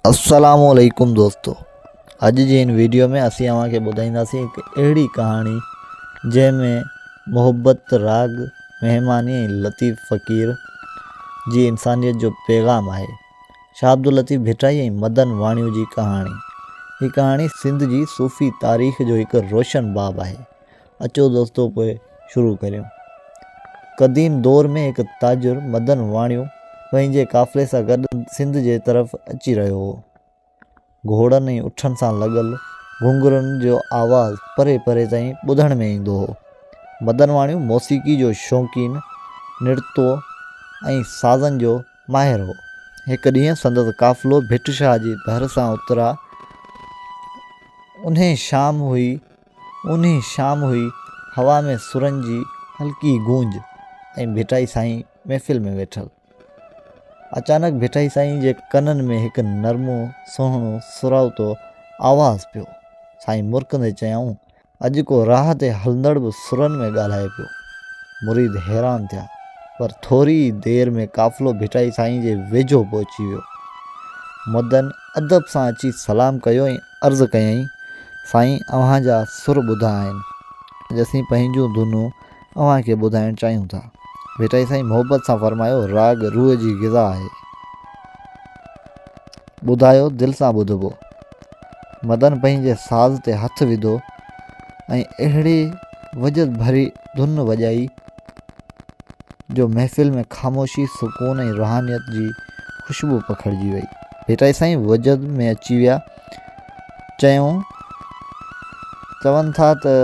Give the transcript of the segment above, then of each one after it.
السلام عليڪم دوستو اڄ جي هن ويڊيو ۾ اسين اوهان کي ٻڌائينداسين هڪ اهڙي ڪهاڻي جنهن ۾ محبت راڳ مهماني ۽ لطيف فقير جي انسانيت جو پيغام آهي شاهه عبداللطيف ڀٽائي ۽ مدن واڻيو جي ڪهاڻي هي ڪهاڻي سنڌ جي صوفي تاريخ جو هڪ روشن باب آهي اچو دوستو پوء شروع ڪريون. قديم دور ۾ هڪ تاجر مدن واڻيو پنهنجي قافلي سان گڏ سنڌ جي طرف اچي رهيو هو. گهوڙن ۽ اٺن سان لڳل گهنگهرن جو آواز پري پري تائين ٻڌڻ ۾ ايندو هو. مدن واڻيو موسيقي جو شوقين، نرتو ۽ سازن جو ماهر هو. هڪ ڏينهن سندس قافلو ڀٽ شاهه جي ڀرسان اترا انهي شام هئي اونهي شام هئي، هوا ۾ سرن جي هلڪي گونج ۽ ڀٽائي سائين محفل ۾ ويٺل. اچانڪ ڀٽائي سائين جي ڪنن ۾ هڪ نرمو، سهڻو، سرائتو آواز پيو. سائين مرڪندي چيائون، اڄ ڪو راهه تي هلندڙ به سرن ۾ ڳالهائي پيو. مريد حيران ٿيا، پر ٿوري ئي دير ۾ قافلو ڀٽائي سائين جي ويجهو پهچي ويو. مدن ادب سان اچي سلام ڪيو ۽ عرض ڪيائين، سائين اوهان جا سر ٻڌا آهن، اڄ اسين پنهنجون ڌنون اوهان کي ٻڌائڻ چاهيون ٿا. ڀٽائي سائين محبت سان فرمايو، راڳ روح جي غذا آهي. ٻڌايو دل سان ٻڌبو. مدن پنهنجي ساز تي هٿ وڌو ۽ اهڙي وجد ڀري ڌن وڄائي جو محفل ۾ خاموشي، سڪون ۽ روحانيت جي خوشبو پکڙجي وئي. ڀٽائي سائين وجد ۾ اچي ويا. چيائون، چون ٿا ته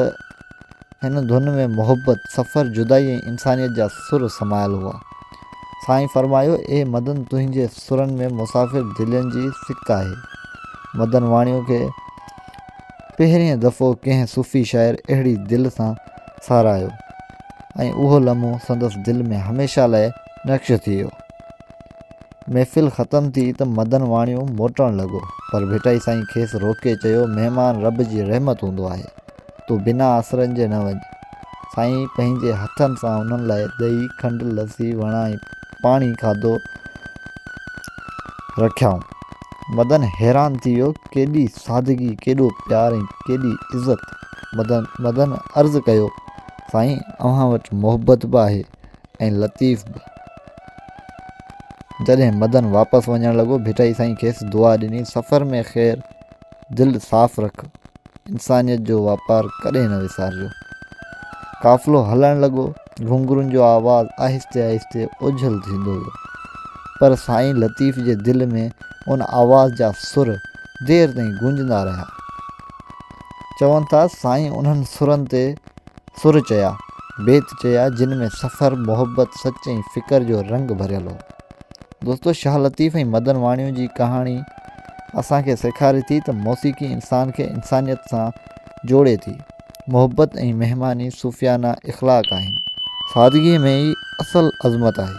هن ڌن ۾ محبت، سفر، جدائي ۽ انسانيت جا سر سمايل هئا. سائين فرمايو، اي مدن تنهنجي سرن ۾ مسافر دلين جي سڪ آهي. مدن واڻيو کي پهرين دفعو ڪنهن صوفي شاعر اهڙي دل سان ساراهيو ۽ اهو لمحو سندس دل ۾ هميشه لاء نقش ٿي ويو. محفل ختم ٿي ته مدن واڻيو موٽڻ لڳو، پر ڀٽائي سائين کيس روڪي چيو، مهمان رب جي رحمت هوندو آهي، تون بنا آسرن جي نه وڃ. سائين پنهنجي هٿن سان انهن لاء ڏهي، کنڊ، لسي، وڻا ۽ پاڻي کاڌو رکيائون. مدن حيران ٿي ويو، ڪيڏي سادگي، ڪيڏو پيار ۽ ڪيڏي عزت! مدن مدن عرض ڪيو، سائين اوهان وٽ محبت به آهي ۽ لطيف به. جڏهن مدن واپس وڃڻ لڳو، ڀٽائي سائين کيس دعا ڏني، سفر ۾ خير، دل صاف رک، انسانيت جو واپار ڪڏهن نه وسارجو. قافلو هلڻ لڳو، گهنگهرن جو آواز آهستي آهستي اوجهل ٿيندو ويو، پر سائين لطيف جي دل ۾ ان آواز جا سر دير تائين گونجندا رهيا. چون ٿا سائين انهن سرن تي سر چيا، بيت چيا جن ۾ سفر، محبت، سچ ۽ فڪر جو رنگ ڀريل هو. دوستو شاهه لطيف ۽ مدن واڻيو جي ڪهاڻي اسان کي سيکاري ٿي ته موسيقي انسان کي انسانيت سان جوڙي ٿي. محبت ۽ مهماني صوفيانه اخلاق آهن. سادگيء ۾ ئي اصل عظمت آهي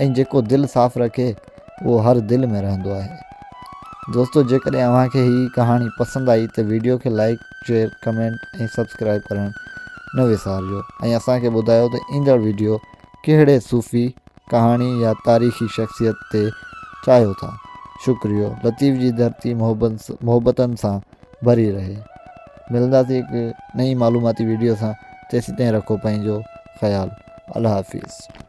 ۽ جيڪو دل صاف رکي اهو هر دل ۾ رهندو آهي. دوستو جيڪڏهن اوهان کي هي ڪهاڻي پسند آئي ته ويڊيو کي لائيڪ، شيئر، ڪمينٽ ۽ سبسڪرائيب ڪرڻ نه وسارجو ۽ اسان کي ٻڌايو ته ايندڙ ويڊيو ڪهڙي صوفي ڪهاڻي يا تاريخي شخصيت تي چاهيو ٿا. شڪريو لطيف جي ڌرتي محبتن سان ڀري رهي. ملنداسين هڪ نئين معلوماتي ويڊيو سان تيسيتائين رکو پنهنجو خيال. الله حافظ.